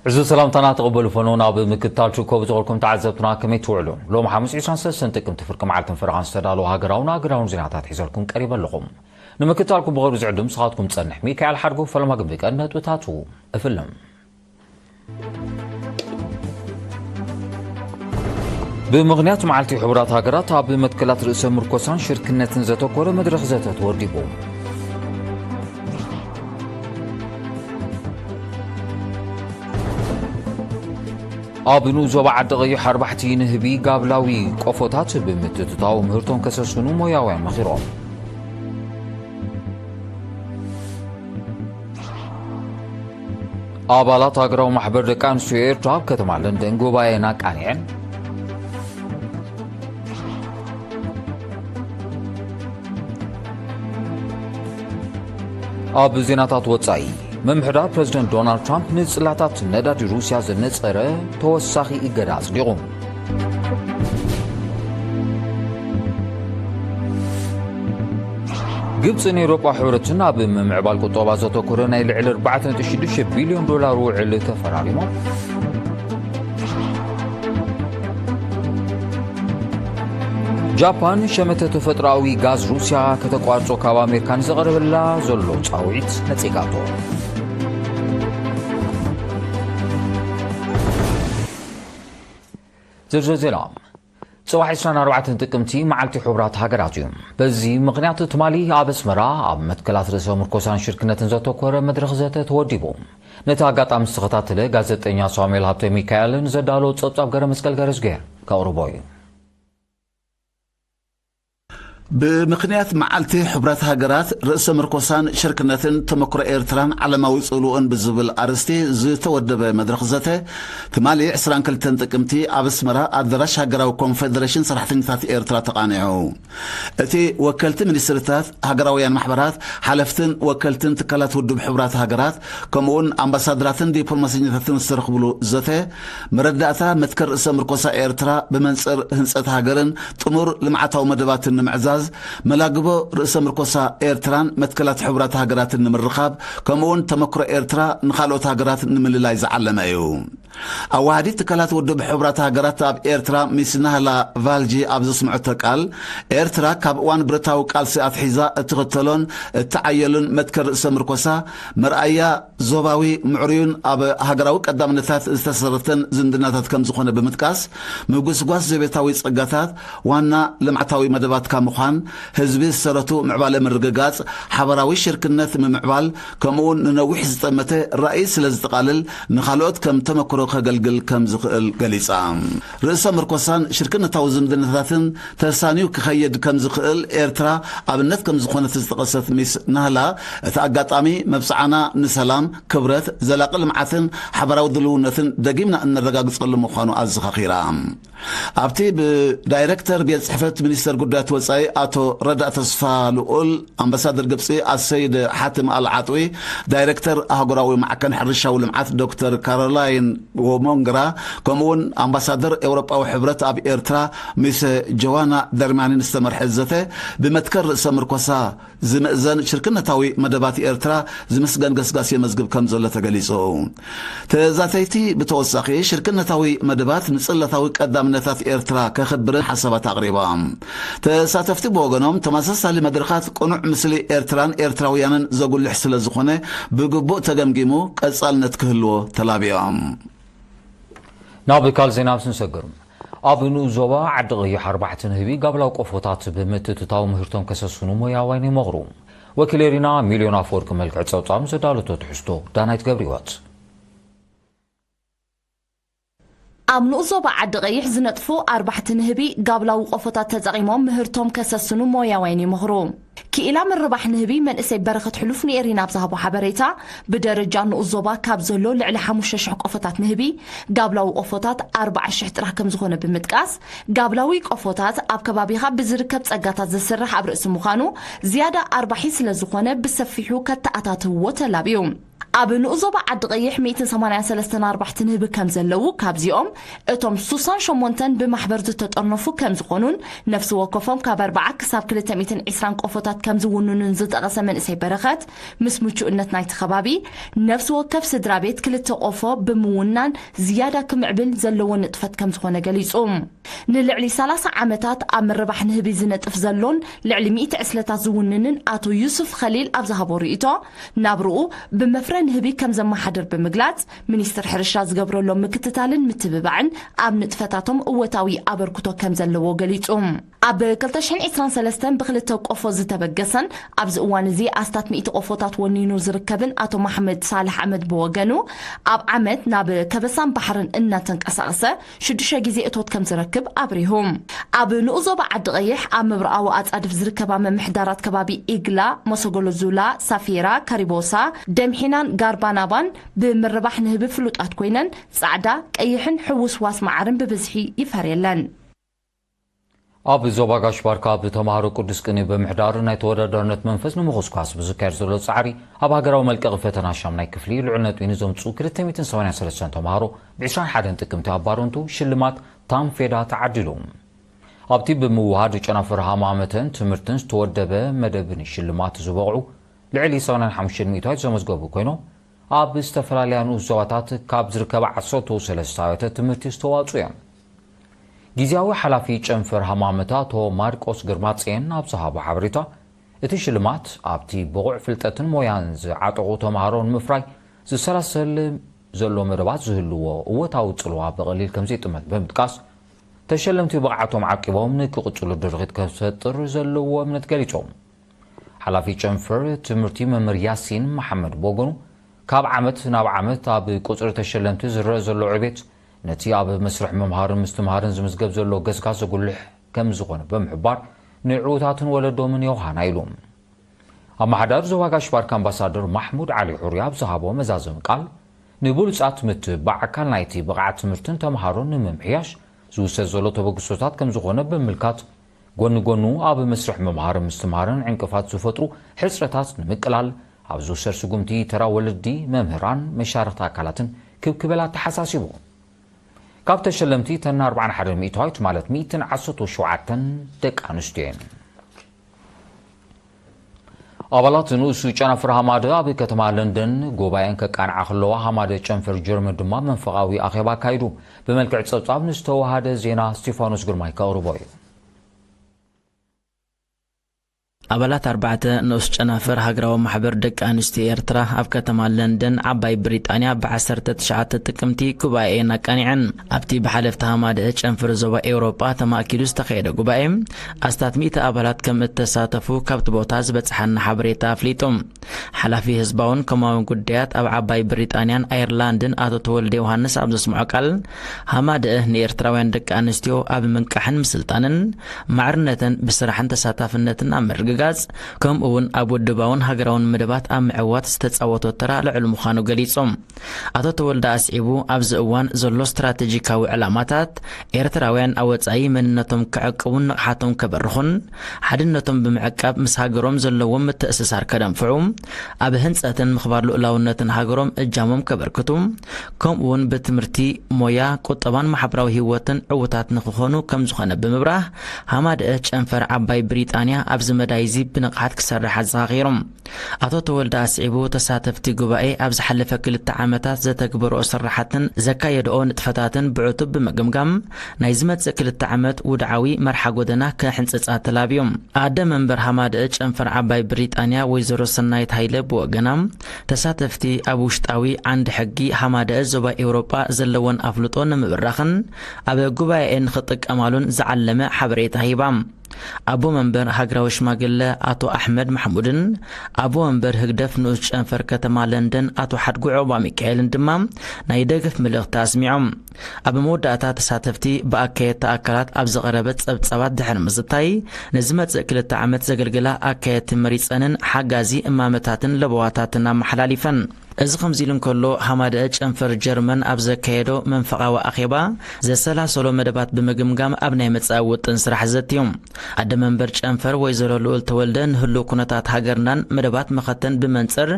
እዚ ሰላምታና ተቐበሉ ፈኖ። ናብ ምክትታል ትርከቡ ዝቐልኩም ተዓዘብትና ከመይ ትውዕሉ? ሎም ሓሙስ ዕስራን ሰለስተን ጥቅምቲ ፍርቂ መዓልትን ፈረቓን ዝተዳለወ ሃገራውን ሃገራውን ዜናታት ሒዘልኩም ቀሪበ ኣለኹም። ንምክትታልኩም ብቐሩ ዝዕድም ስኻትኩም ጸንሕ። ሚካኤል ሓድጉ ፈለማ ግንቢ ቀንዲ ነጥብታቱ እፍልም። ብምኽንያት መዓልቲ ሕቡራት ሃገራት ኣብ መትከላት ርእሰ ምርኮሳን ሽርክነትን ዘተኮረ መድረኽ ዘተ ተወዲቡ። ኣብ ንኡስ ዞባ ዓዲ ቀይሕ ኣርባሕቲ ንህቢ ጋብላዊ ቆፎታት ብምትእትታው ምህርቶም ከሰስኑ ሞያውያን መኺሮም። ኣባላት ሃገራዊ ማሕበር ደቂ ኣንስትዮ ኤርትራ ኣብ ከተማ ለንደን ጉባኤን ኣቃኒዐን። ኣብ ዜናታት ወጻኢ፣ ምምሕዳር ፕረዚደንት ዶናልድ ትራምፕ ንጽላታት ነዳዲ ሩስያ ዘነጸረ ተወሳኺ እገዳ ኣጽዲቑ። ግብጺ ንኤውሮጳ ሕብረትን ኣብ ምምዕባል ቁጠባ ዘተኮረ ናይ ልዕሊ ኣርባዕተ ነጥቢ ሽዱሽተ ቢልዮን ዶላር ውዕል ተፈራሪሞም። ጃፓን ሸመተ ተፈጥሮኣዊ ጋዝ ሩስያ ከተቋርጾ ካብ ኣሜሪካ ንዝቐረበላ ዘሎ ጻውዒት ነጺጋቶ። ዝርዝር ዜና። ጽባሕ ዕስራን ኣርባዕተን ጥቅምቲ መዓልቲ ሕቡራት ሃገራት እዩ። በዚ ምኽንያት ትማሊ ኣብ ኣስመራ ኣብ መትከላት ርእሰ ምርኮሳን ሽርክነትን ዘተኮረ መድረኽ ዘተ ተወዲቡ። ነቲ ኣጋጣሚ ዝተኸታተለ ጋዜጠኛ ሳሙኤል ሃብተ ሚካኤል ንዘዳሎ ጸብጻብ ገረ መስቀል ገረዝጌር ከቕርቦ እዩ። ብምኽንያት መዓልቲ ሕቡራት ሃገራት ርእሰ ምርኮሳን ሽርክነትን ተመክሮ ኤርትራን ዓለማዊ ጽልኡን ብዝብል ኣርእስቲ ዝተወደበ መድረኽ ዘተ ትማሊ ዕስራን ክልተን ጥቅምቲ ኣብ ኣስመራ ኣዳራሽ ሃገራዊ ኮንፌደሬሽን ሰራሕተኛታት ኤርትራ ተቓኒዑ። እቲ ወከልቲ ሚኒስትርታት፣ ሃገራውያን ማሕበራት፣ ሓለፍትን ወከልትን ትካላት ውድብ ሕቡራት ሃገራት፣ ከምኡውን ኣምባሳደራትን ዲፕሎማሰኛታትን ዝተረኽብሉ ዘተ፣ መረዳእታ መትከል ርእሰ ምርኮሳ ኤርትራ ብመንጽር ህንጸት ሃገርን ጥሙር ልምዓታዊ መደባትን ንምዕዛዝ፣ መላግቦ ርእሰ ምርኮሳ ኤርትራን መትከላት ሕቡራት ሃገራትን ንምርኻብ፣ ከምኡውን ተመክሮ ኤርትራ ንኻልኦት ሃገራት ንምልላይ ዝዓለመ እዩ። ኣዋሃዲት ትካላት ውድብ ሕቡራት ሃገራት ኣብ ኤርትራ ሚስ ናህላ ቫልጂ ኣብ ዘስምዐቶ ቃል፣ ኤርትራ ካብ እዋን ብረታዊ ቃልሲ ኣትሒዛ እትኽተሎን እትዓየሉን መትከል ርእሰ ምርኮሳ መርኣያ ዞባዊ ምዕሩይን ኣብ ሃገራዊ ቀዳምነታት ዝተሰረተን ዝምድናታት ከም ዝኾነ ብምጥቃስ፣ ምጉስጓስ ዘቤታዊ ጸጋታት ዋና ልምዓታዊ መደባትካ ምዃን፣ ህዝቢ ዝሰረቱ ምዕባለ ምርግጋጽ፣ ሓባራዊ ሽርክነት ምምዕባል፣ ከምኡውን ንነዊሕ ዝጠመተ ራእይ ስለ ዝጠቓልል፣ ንኻልኦት ከም ተመክሮ ከገልግል ከም ዝኽእል ገሊጻ። ርእሰ ምርኮሳን ሽርክነታዊ ዝምድናታትን ተሳንዩ ክኸይድ ከም ዝኽእል ኤርትራ ኣብነት ከም ዝኾነት ዝጠቐሰት ሚስ ናህላ፣ እቲ ኣጋጣሚ መብጽዓና ንሰላም፣ ክብረት፣ ዘላቒ ልምዓትን ሓባራዊ ድልውነትን ደጊምና እነረጋግጸሉ ምዃኑ ኣዘኻኺራ። ኣብቲ ብዳይረክተር ቤት ጽሕፈት ሚኒስተር ጉዳያት ወጻኢ ኣቶ ረዳእ ተስፋ ልኡል፣ ኣምባሳደር ግብጺ ኣሰይድ ሓትም ኣል ዓጥዊ፣ ዳይረክተር ኣህጉራዊ ማዕከን ሕርሻዊ ልምዓት ዶክተር ካሮላይን ዎሞንግራ፣ ከምኡውን ኣምባሳደር ኤውሮጳዊ ሕብረት ኣብ ኤርትራ ሚስ ጆዋና ደርማኒን ዝተመርሐ ዘተ፣ ብመትከል ርእሰ ምርኮሳ ዝምእዘን ሽርክነታዊ መደባት ኤርትራ ዝምስገን ገስጋስ የመዝግብ ከም ዘሎ ተገሊጹ። ተዛተይቲ ብተወሳኺ፣ ሽርክነታዊ መደባት ንጽላታዊ ቀዳምነታት ኤርትራ ከኽብርን ሓሳባት ኣቕሪቦም። ተሳተፍቲ ብወገኖም፣ ተመሳሳሊ መድረኻት ቅኑዕ ምስሊ ኤርትራን ኤርትራውያንን ዘጉልሕ ስለ ዝኾነ፣ ብግቡእ ተገምጊሙ ቀጻልነት ክህልዎ ተላቢዮም። ናብ ካልእ ዜና ምስ ንሰግር፣ ኣብ ንኡስ ዞባ ዓዲ ቀይሕ ኣርባሕቲ ንህቢ ጋብላዊ ቆፎታት ብምትእትታው ምህርቶም ከሰስኑ ሞያውያን ይመኽሩ። ወኪል ኤሪና ሚልዮን ኣፈወርቂ መልክዕ ጸብጻብ ምስ ዘዳለቶ ትሕዝቶ ዳናይት ገብረህይወት። ኣብ ንኡስ ዞባ ዓዲ ቀይሕ ዝነጥፉ ኣርባሕቲ ንህቢ ጋብላዊ ቆፎታት ተጠቒሞም ምህርቶም ከሰስኑ ሞያውያን ይመኽሩ። ክኢላ ምርባሕ ንህቢ መንእሰይ በረኸት ሕሉፍ ንኤሪና ኣብ ዝሃቦ ሓበሬታ፣ ብደረጃ ንኡስ ዞባ ካብ ዘሎ ልዕሊ ሓሙሽተ ሽሕ ቆፎታት ንህቢ፣ ጋብላዊ ቆፎታት ኣርብዓ ሽሕ ጥራሕ ከም ዝኾነ ብምጥቃስ፣ ጋብላዊ ቆፎታት ኣብ ከባቢኻ ብዝርከብ ጸጋታት ዝስራሕ ኣብ ርእሲ ምዃኑ፣ ዝያዳ ኣርባሒ ስለ ዝኾነ ብሰፊሑ ከተኣታትውዎ ተላብዩ። ኣብ ንኡስ ዞባ ዓዲ ቀይሕ ሚእትን ሰማንያን ሰለስተን ኣርባሕትን ንህቢ ከም ዘለዉ፣ ካብዚኦም እቶም ሱሳን ሸሞንተን ብማሕበር ዝተጠርነፉ ከም ዝኾኑን፣ ነፍሲ ወከፎም ካብ ኣርብዓ ክሳብ ክልተ ሚእትን ዕስራን ቆፎታት ከም ዝውንኑን ዝጠቐሰ መንእሰይ በረኸት፣ ምስ ምቹእነት ናይቲ ከባቢ፣ ነፍሲ ወከፍ ስድራ ቤት ክልተ ቆፎ ብምውናን ዝያዳ ክምዕብል ዘለዎ ንጥፈት ከም ዝኾነ ገሊጹ። ንልዕሊ ሰላሳ ዓመታት ኣብ ምርባሕ ንህቢ ዝነጥፍ ዘሎን ልዕሊ ሚእቲ ዕስለታት ዝውንንን ኣቶ ዩሱፍ ኸሊል ኣብ ዝሃቦ ርእይቶ፣ ናብርኡ ብመፍረ ንህቢ ከም ዘመሓድር ብምግላጽ፣ ሚኒስትር ሕርሻ ዝገብረሎም ምክትታልን ምትብባዕን ኣብ ንጥፈታቶም እወታዊ ኣበርክቶ ከም ዘለዎ ገሊጹ። ኣብ ክልተ ሽሕን ዕስራን ሰለስተን ብክልተ ቆፎ ዝተበገሰን ኣብዚ እዋን እዚ ኣስታት ሚእቲ ቆፎታት ወኒኑ ዝርከብን ኣቶ መሓመድ ሳልሕ ኣሕመድ ብወገኑ፣ ኣብ ዓመት ናብ ከበሳን ባሕርን እናተንቀሳቐሰ ሽዱሽተ ግዜ እቶት ከም ዝረክብ ኣብሪሁ። ኣብ ንኡስ ዞባ ዓዲ ቀይሕ ኣብ ምብራቓዊ ኣጻድፍ ዝርከባ ምምሕዳራት ከባቢ ኢግላ፣ መሰጎሎ ዙላ፣ ሳፊራ፣ ካሪቦሳ፣ ደምሒናን ጋርባናባን ብምርባሕ ንህቢ ፍሉጣት ኮይነን፣ ጻዕዳ፣ ቀይሕን ሕውስዋስ መዓርን ብብዝሒ ይፈርየለን። ኣብ ዞባ ጋሽ ባርካ ብተምሃሮ ቅዱስ ቅኔ ብምሕዳር ናይ ተወዳዳርነት መንፈስ ንምኹስኳስ ብዝካየድ ዘሎ ጻዕሪ፣ ኣብ ሃገራዊ መልቀቒ ፈተና ሻምናይ ክፍሊ ልዑል ነጥቢ ንዘምጽኡ ክልተ ሚእትን ሰማንያን ሰለስተን ተምሃሮ ብ ዕስራን ሓደን ጥቅምቲ ኣብ ባረንቱ ሽልማት ታንፌዳ ተዓዲሉ። ኣብቲ ብምውሃድ ጨናፍር ሃማመተን ትምህርትን ዝተወደበ መደብን ሽልማት ዝበቕዑ ልዕሊ ሰማንያን ሓሙሽተን ሚእታዊት ዘመዝገቡ ኮይኖም፣ ኣብ ዝተፈላለያ ንኡስ ዞባታት ካብ ዝርከባ ዓሰርተ ሰለስተ ኣብያተ ትምህርቲ ዝተዋፅኡ እዮም። ግዝያዊ ሓላፊ ጨንፈር ሃማመት ኣቶ ማርቆስ ግርማፅዮን ኣብ ዝሃቦ ሓበሬታ፣ እቲ ሽልማት ኣብቲ ብቑዕ ፍልጠትን ሞያን ዝዓጠቑ ተምሃሮ ንምፍራይ ዝሰላሰል ዘሎ መደባት ዝህልዎ እወታዊ ፅልዋ ብቐሊል ከም ዘይጥመት ብምጥቃስ፣ ተሸለምቲ ብቕዓቶም ዓቂቦም ንክቕፅሉ ድርኺት ከም ዝፈጥር ዘለዎ እምነት ገሊፆም። ሓላፊ ጨንፈር ትምህርቲ መምህር ያሲን መሓመድ ብወገኑ፣ ካብ ዓመት ናብ ዓመት ኣብ ቁፅሪ ተሸለምቲ ዝረአ ዘሎ ዕቤት፣ ነቲ ኣብ መስርሕ ምምሃርን ምስትምሃርን ዝምዝገብ ዘሎ ገስጋስ ዘጉልሕ ከም ዝኾነ ብምሕባር፣ ንዕዉታትን ወለዶምን ዮሃና ኢሉ። ኣመሓዳሪ ዞባ ጋሽ ባርካ ኣምባሳደር ማሕሙድ ዓሊ ሑሪ ኣብ ዝሃቦ መዛዘሚ ቃል፣ ንብሉጻት ምትብባዕ ኣካል ናይቲ ብቕዓት ትምህርትን ተምሃሮን ንምምሕያሽ ዝውሰድ ዘሎ ተበግሶታት ከም ዝኾነ ብምምልካት፣ ጎኒ ጎኑ ኣብ መስርሕ ምምሃርን ምስትምሃርን ዕንቅፋት ዝፈጥሩ ሕጽረታት ንምቅላል ኣብ ዝውሰድ ስጉምቲ፣ ተራ ወለዲ፣ መምህራን፣ መሻርኽቲ ኣካላትን ክብ ክብል ኣተሓሳሲቡ። ካብ ተሸለምቲ፣ እተን ኣርባዓን ሓደን ሚእታዊት ማለት ሚእትን ዓሰርተ ሸውዓተን ደቂ ኣንስትዮ እየን። ኣባላት ንኡስ ጨናፍር ሃማደ ኣብ ከተማ ለንደን ጉባኤን ከቃንዓ ከለዋ፣ ሃማደ ጨንፈር ጀርመን ድማ መንፈቓዊ ኣኼባ ኣካይዱ። ብመልክዕ ጸብጻብ ንዝተዋሃደ ዜና ስቲፋኖስ ግርማይ ከቕርቦ እዩ። ኣባላት ኣርባዕተ ንኡስ ጨናፍር ሃገራዊ ማሕበር ደቂ ኣንስትዮ ኤርትራ ኣብ ከተማ ለንደን ዓባይ ብሪጣንያ ብዓሰርተ ትሽዓተ ጥቅምቲ ጉባኤ ኣቃኒዐን። ኣብቲ ብሓለፍቲ ሃማደ ጨንፍር ዞባ ኤውሮጳ ተማእኪሉ ዝተኻየደ ጉባኤ ኣስታት ሚእቲ ኣባላት ከም እተሳተፉ ካብቲ ቦታ ዝበጽሓና ሓበሬታ ኣፍሊጡ። ሓላፊ ህዝባውን ኮማውን ጉዳያት ኣብ ዓባይ ብሪጣንያን ኣየርላንድን ኣቶ ተወልደ ዮሃንስ ኣብ ዘስምዖ ቃል፣ ሃማደአ ንኤርትራውያን ደቂ ኣንስትዮ ኣብ ምንቃሕን ምስልጣንን፣ ማዕርነተን ብስራሕን ተሳታፍነትን ኣብ ምርግጋጽ፣ ከምኡ እውን ኣብ ውድባውን ሃገራውን መደባት ኣብ ምዕዋት ዝተጻወቶ ተራ ልዑል ምዃኑ ገሊጹ። ኣቶ ተወልደ ኣስዒቡ፣ ኣብዚ እዋን ዘሎ ስትራቴጂካዊ ዕላማታት፣ ኤርትራውያን ኣብ ወጻኢ መንነቶም ክዕቅቡን ንቕሓቶም ከበርኹን፣ ሓድነቶም ብምዕቃብ ምስ ሃገሮም ዘለዎም ምትእስሳር ከደንፍዑ፣ ኣብ ህንጸትን ምኽባር ልኡላውነትን ሃገሮም እጃሞም ከበርክቱ፣ ከምኡውን ብትምህርቲ፣ ሞያ፣ ቁጠባን ማሕበራዊ ህይወትን ዕዉታት ንኽኾኑ ከም ዝኾነ ብምብራህ፣ ሃማደአ ጨንፈር ዓባይ ብሪጣንያ ኣብዚ መዳይ እዚ ብንቕሓት ክሰርሕ ኣዘኻኺሩ። ኣቶ ተወልደ ኣስዒቡ፣ ተሳተፍቲ ጉባኤ ኣብ ዝሓለፈ ክልተ ዓመታት ዘተግበርኦ ስራሓትን ዘካየድኦ ንጥፈታትን ብዕቱብ ብምግምጋም፣ ናይ ዝመጽእ ክልተ ዓመት ውድዓዊ መርሓ ጎደና ክሕንጽጻ ተላብዩ። ኣደ መንበር ሃማደአ ጨንፈር ዓባይ ብሪጣንያ ወይዘሮ ሰናይት ሃይለ ብወገና፣ ተሳተፍቲ ኣብ ውሽጣዊ ዓንዲ ሕጊ ሃማደአ ዞባ ኤውሮጳ ዘለወን ኣፍልጦ ንምብራኽን ኣብ ጉባኤ ንኽጥቀማሉን ዝዓለመ ሓበሬታ ሂባ። ኣቦ መንበር ሃገራዊ ሽማግለ ኣቶ ኣሕመድ ማሕሙድን ኣቦ መንበር ህግደፍ ንኡስ ጨንፈር ከተማ ለንደን ኣቶ ሓድጉ ዑቕባሚካኤልን ድማ ናይ ደገፍ መልእኽቲ ኣስሚዖም። ኣብ መወዳእታ ተሳተፍቲ ብኣካየድቲ ኣካላት ኣብ ዝቐረበ ጸብጻባት ድሕሪ ምዝታይ፣ ንዝመጽእ ክልተ ዓመት ዘገልግላ ኣካየድቲ መሪጸንን ሓጋዚ እማመታትን ለበዋታትን ኣመሓላሊፈን። እዚ ከምዚ ኢሉ እንከሎ፣ ሃማደአ ጨንፈር ጀርመን ኣብ ዘካየዶ መንፈቓዊ ኣኼባ ዘሰላሰሎ መደባት ብምግምጋም ኣብ ናይ መጻኢ ውጥን ስራሕ ዘትዮም። ኣደ መንበር ጨንፈር ወይዘሮ ልኡል ተወልደ ንህልው ኩነታት ሃገርናን መደባት መኸተን ብመንጽር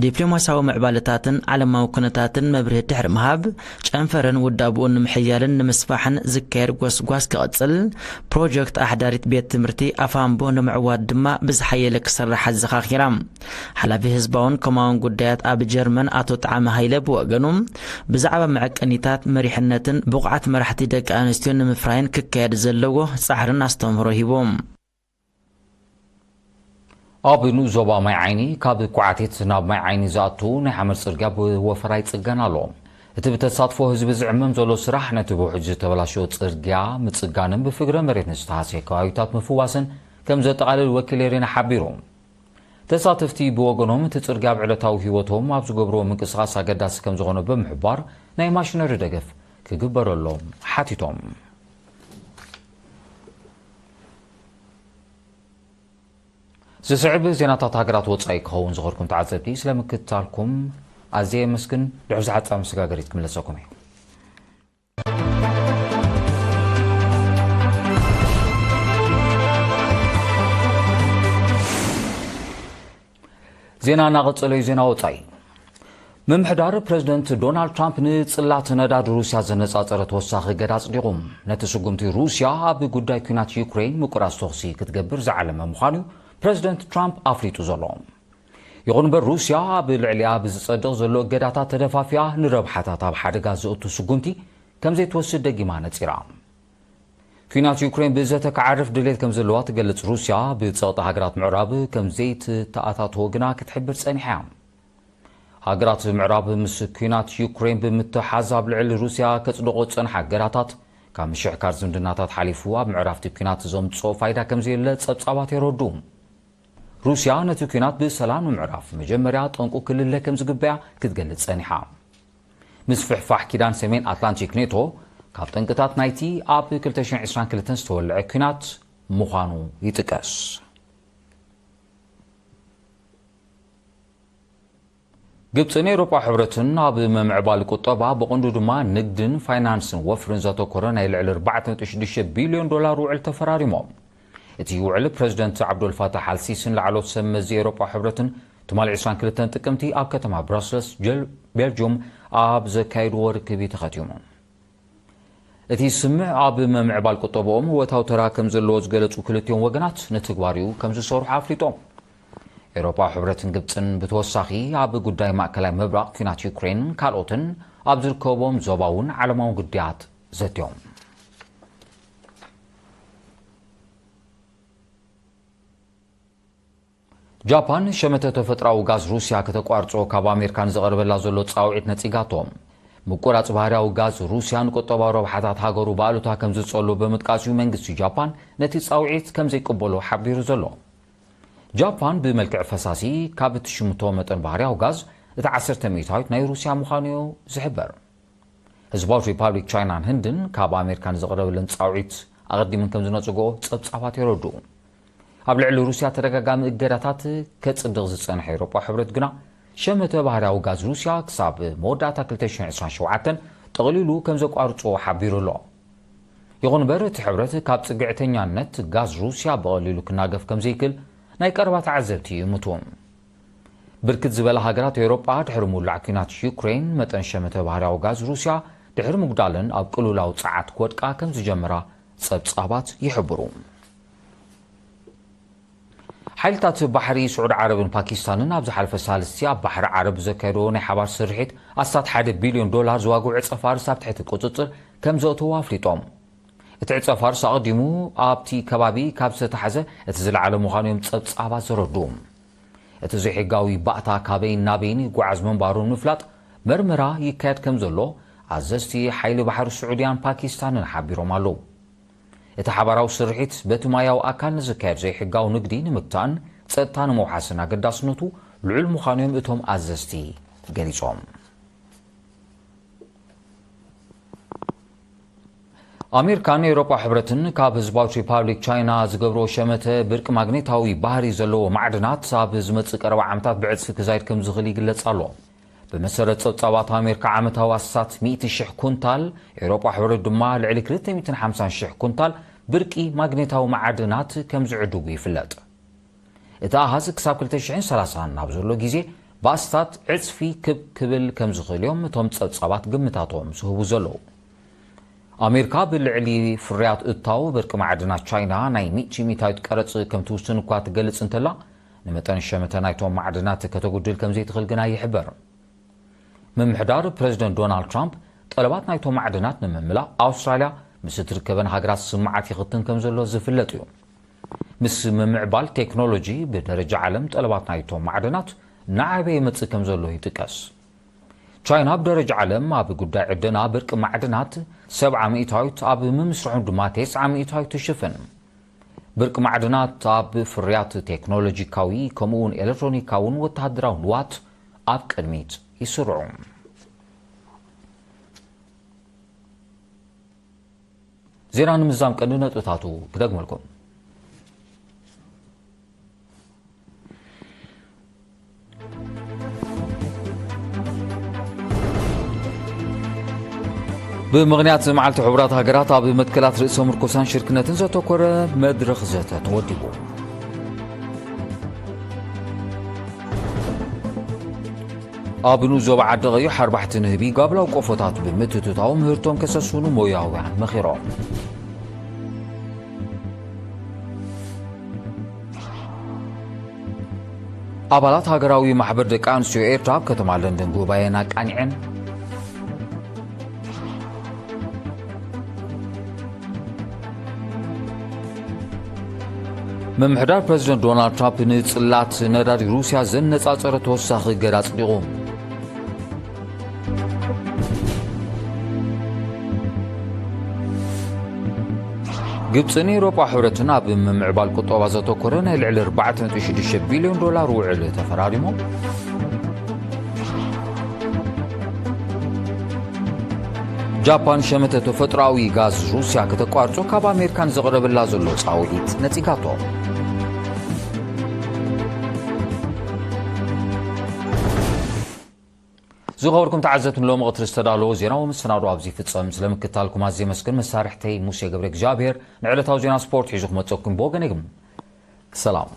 ዲፕሎማስያዊ ምዕባለታትን ዓለማዊ ኩነታትን መብርሂ ድሕሪ ምሃብ፣ ጨንፈርን ውዳብኡን ንምሕያልን ንምስፋሕን ዝካየድ ጎስጓስ ክቕጽል፣ ፕሮጀክት ኣሕዳሪት ቤት ትምህርቲ ኣፋምቦ ንምዕዋት ድማ ብዝሓየለ ክስራሕ ኣዘኻኺራ። ሓላፊ ህዝባውን ኮማውን ጉዳያት ኣብ ጀርመን ኣቶ ጣዕመ ሃይለ ብወገኑ፣ ብዛዕባ መዐቀኒታት መሪሕነትን ብቑዓት መራሕቲ ደቂ ኣንስትዮ ንምፍራይን ክካየድ ዘለዎ ጻዕርን ኣስተምህሮ ሂቦም። ኣብ ንኡስ ዞባ ማይ ዓይኒ ካብ ኳዕቲት ናብ ማይ ዓይኒ ዝኣቱ ናይ ሓመድ ጽርግያ ብወፈራ ይጽገን ኣሎ። እቲ ብተሳትፎ ህዝቢ ዝዕመም ዘሎ ስራሕ ነቲ ብውሕጅ ዝተበላሸወ ጽርግያ ምጽጋንን ብፍግረ መሬት ንዝተሃስየ ከባቢታት ምፍዋስን ከም ዘጠቓልል ወኪል ኤሪና ሓቢሩ። ተሳተፍቲ ብወገኖም እቲ ጽርግያ ኣብ ዕለታዊ ህይወቶም ኣብ ዝገብርዎ ምንቅስቓስ ኣገዳሲ ከም ዝኾነ ብምሕባር ናይ ማሽነሪ ደገፍ ክግበረሎም ሓቲቶም። ዝስዕብ ዜናታት ሃገራት ወጻኢ ክኸውን ዝኸርኩም ተዓዘብቲ ስለምክትታልኩም ኣዝየ የመስግን። ድሕሪ ዝሓጻ መሰጋገሪት ክምለሰኩም እዩ። ዜና እናቐጸለ እዩ። ዜና ወጻኢ። ምምሕዳር ፕረዚደንት ዶናልድ ትራምፕ ንጽላት ነዳዲ ሩስያ ዘነጻጸረ ተወሳኺ እገዳ ኣጽዲቑ። ነቲ ስጉምቲ ሩስያ ኣብ ጉዳይ ኲናት ዩክሬን ምቁራጽ ተኹሲ ክትገብር ዝዓለመ ምዃኑ እዩ ፕረዚደንት ትራምፕ ኣፍሊጡ ዘሎ። ይኹን እምበር ሩስያ ኣብ ልዕሊኣ ብዝጸድቕ ዘሎ እገዳታት ተደፋፊኣ ንረብሓታት ኣብ ሓደጋ ዘእቱ ስጉምቲ ከም ዘይትወስድ ደጊማ ነጺራ። ኲናት ዩክሬን ብዘተ ክዓርፍ ድሌት ከም ዘለዋ ትገልጽ ሩስያ፣ ብጸቕጢ ሃገራት ምዕራብ ከም ዘይትተኣታተዎ ግና ክትሕብር ጸኒሓ እያ። ሃገራት ምዕራብ ምስ ኲናት ዩክሬን ብምትሓዝ ኣብ ልዕሊ ሩስያ ከጽድቖ ዝጸንሓ እገዳታት ካብ ምሽሕካር ዝምድናታት ሓሊፉ ኣብ ምዕራፍቲ ኲናት ዘምጽኦ ፋይዳ ከም ዘየለ ጸብጻባት የረድኡ። ሩስያ ነቲ ኲናት ብሰላም ንምዕራፍ መጀመርያ ጠንቁ ክልለ ከም ዝግበያ ክትገልጽ ጸኒሓ። ምስፍሕፋሕ ኪዳን ሰሜን ኣትላንቲክ ኔቶ ካብ ጠንቅታት ናይቲ ኣብ ክልተ ሽሕን ዕስራን ክልተን ዝተወልዐ ኲናት ምዃኑ ይጥቀስ። ግብጽን ኤውሮጳ ሕብረትን ኣብ ምምዕባል ቁጠባ ብቐንዱ ድማ ንግድን ፋይናንስን ወፍርን ዘተኮረ ናይ ልዕሊ ኣርባዕተ ነጥቢ ሽዱሽተ ቢልዮን ዶላር ውዕል ተፈራሪሞም። እቲ ውዕል ፕረዚደንት ዓብዶልፋታሕ ኣልሲሲን ላዕሎት ሰብ መዚ ኤውሮጳ ሕብረትን ትማሊ ዕስራን ክልተን ጥቅምቲ ኣብ ከተማ ብራስለስ ጀል-፣ ቤልጅዩም ኣብ ዘካየድዎ ርክብ እዩ ተኸቲሙ። እቲ ስምምዕ ኣብ ምምዕባል ቁጠባኦም እወታዊ ተራ ከም ዘለዎ ዝገለጹ ክልቲኦም ወገናት ንትግባሪኡ ከም ዝሰርሑ ኣፍሊጦም። ኤውሮጳ ሕብረትን ግብጽን ብተወሳኺ ኣብ ጉዳይ ማእከላይ ምብራቕ፣ ኲናት ዩክሬን ካልኦትን ኣብ ዝርከቦም ዞባውን ዓለማውን ጉዳያት ዘትዮም። ጃፓን ሸመተ ተፈጥሮኣዊ ጋዝ ሩስያ ከተቋርጾ ካብ ኣሜሪካ ንዝቐርበላ ዘሎ ጻውዒት ነጺጋቶ። ምቁራጽ ባህርያዊ ጋዝ ሩስያ ንቁጠባዊ ረብሓታት ሃገሩ ብኣሉታ ከም ዝጸሉ ብምጥቃስ እዩ መንግስቲ ጃፓን ነቲ ጻውዒት ከም ዘይቅበሎ ሓቢሩ ዘሎ። ጃፓን ብመልክዕ ፈሳሲ ካብ እትሽምቶ መጠን ባህርያዊ ጋዝ እቲ ዓሰርተ ሚእታዊት ናይ ሩስያ ምዃኑ እዩ ዝሕበር። ህዝባዊት ሪፓብሊክ ቻይናን ህንድን ካብ ኣሜሪካ ንዝቐረበለን ጻውዒት ኣቐዲመን ከም ዝነጸግኦ ጸብጻባት የረድኡ። ኣብ ልዕሊ ሩስያ ተደጋጋሚ እገዳታት ከጽድቕ ዝጸንሐ ኤውሮጳ ሕብረት ግና ሸመተ ባህርያዊ ጋዝ ሩስያ ክሳብ መወዳእታ ክልተ ሽሕን ዕስራን ሸውዓተን ጠቕሊሉ ከም ዘቋርጾ ሓቢሩ ኣሎ። ይኹን እምበር እቲ ሕብረት ካብ ጽግዕተኛነት ጋዝ ሩስያ ብቐሊሉ ክናገፍ ከም ዘይክእል ናይ ቀረባ ተዓዘብቲ ይእምቱ። ብርክት ዝበላ ሃገራት ኤውሮጳ ድሕሪ ምውላዕ ኲናት ዩክሬን መጠን ሸመተ ባህርያዊ ጋዝ ሩስያ ድሕሪ ምጉዳለን ኣብ ቅልውላው ጸዓት ክወድቃ ከም ዝጀመራ ጸብጻባት ይሕብሩ። ሓይልታት ባሕሪ ስዑዲ ዓረብን ፓኪስታንን ኣብ ዝሓለፈ ሳልስቲ ኣብ ባሕሪ ዓረብ ዘካየድዎ ናይ ሓባር ስርሒት ኣስታት ሓደ ቢልዮን ዶላር ዝዋግኡ ዕጸ ፋርስ ኣብ ትሕቲ ቁጽጽር ከም ዘእተዉ ኣፍሊጦም። እቲ ዕጸ ፋርስ ኣቐዲሙ ኣብቲ ከባቢ ካብ ዝተታሕዘ እቲ ዝለዓለ ምዃኑ እዮም ጸብጻባት ዘረድኡ። እቲ ዘይሕጋዊ ባእታ ካበይን ናበይን ይጓዓዝ ምንባሩ ንምፍላጥ መርመራ ይካየድ ከም ዘሎ ኣዘዝቲ ሓይሊ ባሕሪ ስዑድያን ፓኪስታንን ሓቢሮም ኣለዉ። እቲ ሓባራዊ ስርሒት በቲ ማያዊ ኣካል ንዝካየድ ዘይሕጋዊ ንግዲ ንምግታእን ጸጥታ ንምውሓስን ኣገዳስነቱ ልዑል ምዃኑ እዮም እቶም ኣዘዝቲ ገሊጾም። ኣሜሪካን ኤውሮጳ ሕብረትን ካብ ህዝባዊት ሪፓብሊክ ቻይና ዝገብርዎ ሸመተ ብርቂ ማግኔታዊ ባህሪ ዘለዎ ማዕድናት ኣብ ዝመጽእ ቀረባ ዓመታት ብዕጽፊ ክዛይድ ከም ዝኽእል ይግለጽ ኣሎ። ብመሰረት ጸብጻባት ኣሜሪካ፣ ዓመታዊ ኣስታት ሚእቲ ሽሕ ኩንታል፣ ኤውሮጳ ሕብረት ድማ ልዕሊ ክልተ ሚእትን ሓምሳን ሽሕ ኩንታል ብርቂ ማግኔታዊ መዓድናት ከም ዝዕድጉ ይፍለጥ። እቲ ኣሃዝ ክሳብ ክልተ ሽሕን ሰላሳን ናብ ዘሎ ግዜ ብኣስታት ዕጽፊ ክብ ክብል ከም ዝኽእል እዮም እቶም ጸብጻባት ግምታቶም ዝህቡ ዘለዉ። ኣሜሪካ ብልዕሊ ፍርያት እታው በርቂ ማዕድናት ቻይና ናይ ሚእቲ ሚእታዊት ቀረጽ ከም ትውስን እኳ ትገልጽ እንተላ፣ ንመጠን ሸመተ ናይቶም ማዕድናት ከተጉድል ከም ዘይትኽእል ግና ይሕበር። ምምሕዳር ፕረዚደንት ዶናልድ ትራምፕ ጠለባት ናይቶም ማዕድናት ንምምላእ ኣውስትራልያ ምስ እትርከበን ሃገራት ስምምዓት ይኽትን ከም ዘሎ ዝፍለጥ እዩ። ምስ ምምዕባል ቴክኖሎጂ ብደረጃ ዓለም ጠለባት ናይቶም ማዕድናት እናዓበየ ይመጽእ ከም ዘሎ ይጥቀስ። ቻይና ብደረጃ ዓለም ኣብ ጉዳይ ዕደና በርቂ ማዕድናት ሰብዓ ሚእታዊት፣ ኣብ ምምስርሑ ድማ ተስዓ ሚእታዊት ትሽፍን። በርቂ ማዕድናት ኣብ ፍርያት ቴክኖሎጂካዊ ከምኡውን ኤሌክትሮኒካውን ወተሃደራዊ ንዋት ኣብ ቅድሚት ይስርዑ። ዜና ንምዝዛም ቀንዲ ነጥብታቱ ክደግመልኩም። ብምኽንያት መዓልቲ ሕቡራት ሃገራት ኣብ መትከላት ርእሰ ምርኮሳን ሽርክነትን ዘተኮረ መድረኽ ዘተ ተወዲቡ። ኣብ ንኡስ ዞባ ዓዲ ቀይሕ ኣርባሕቲ ንህቢ ጋብላዊ ቆፎታት ብምትእትታው ምህርቶም ከሰስኑ ሞያውያን መኺሮም። ኣባላት ሃገራዊ ማሕበር ደቂ ኣንስትዮ ኤርትራ ኣብ ከተማ ለንደን ጉባኤን ኣቃኒዐን። ምምሕዳር ፕረዚደንት ዶናልድ ትራምፕ ንጽላት ነዳዲ ሩስያ ዘነጻጸረ ተወሳኺ እገዳ ኣጽዲቑ። ግብጽን ኤውሮጳ ሕብረትን ኣብ ምምዕባል ቁጠባ ዘተኮረ ናይ ልዕሊ ኣርባዕተ ነጥቢ ሽዱሽተ ቢልዮን ዶላር ውዕል ተፈራሪሞም። ጃፓን ሸመተ ተፈጥሮኣዊ ጋዝ ሩስያ ከተቋርጾ ካብ ኣሜሪካ ንዘቕረበላ ዘሎ ጻውዒት ነጺጋቶ። ዝኸበርኩም ተዓዘብቲ፣ ንሎሚ ቀትሪ ዝተዳለወ ዜናዊ መሰናዶ ኣብዚ ይፍጸም። ስለ ምክትታልኩም ኣዝየ የመስግን። መሳርሕተይ ሙሴ ገብረ እግዚኣብሔር ንዕለታዊ ዜና ስፖርት ሒዙ ክመጸኩም ብወገነይ ግን ሰላም።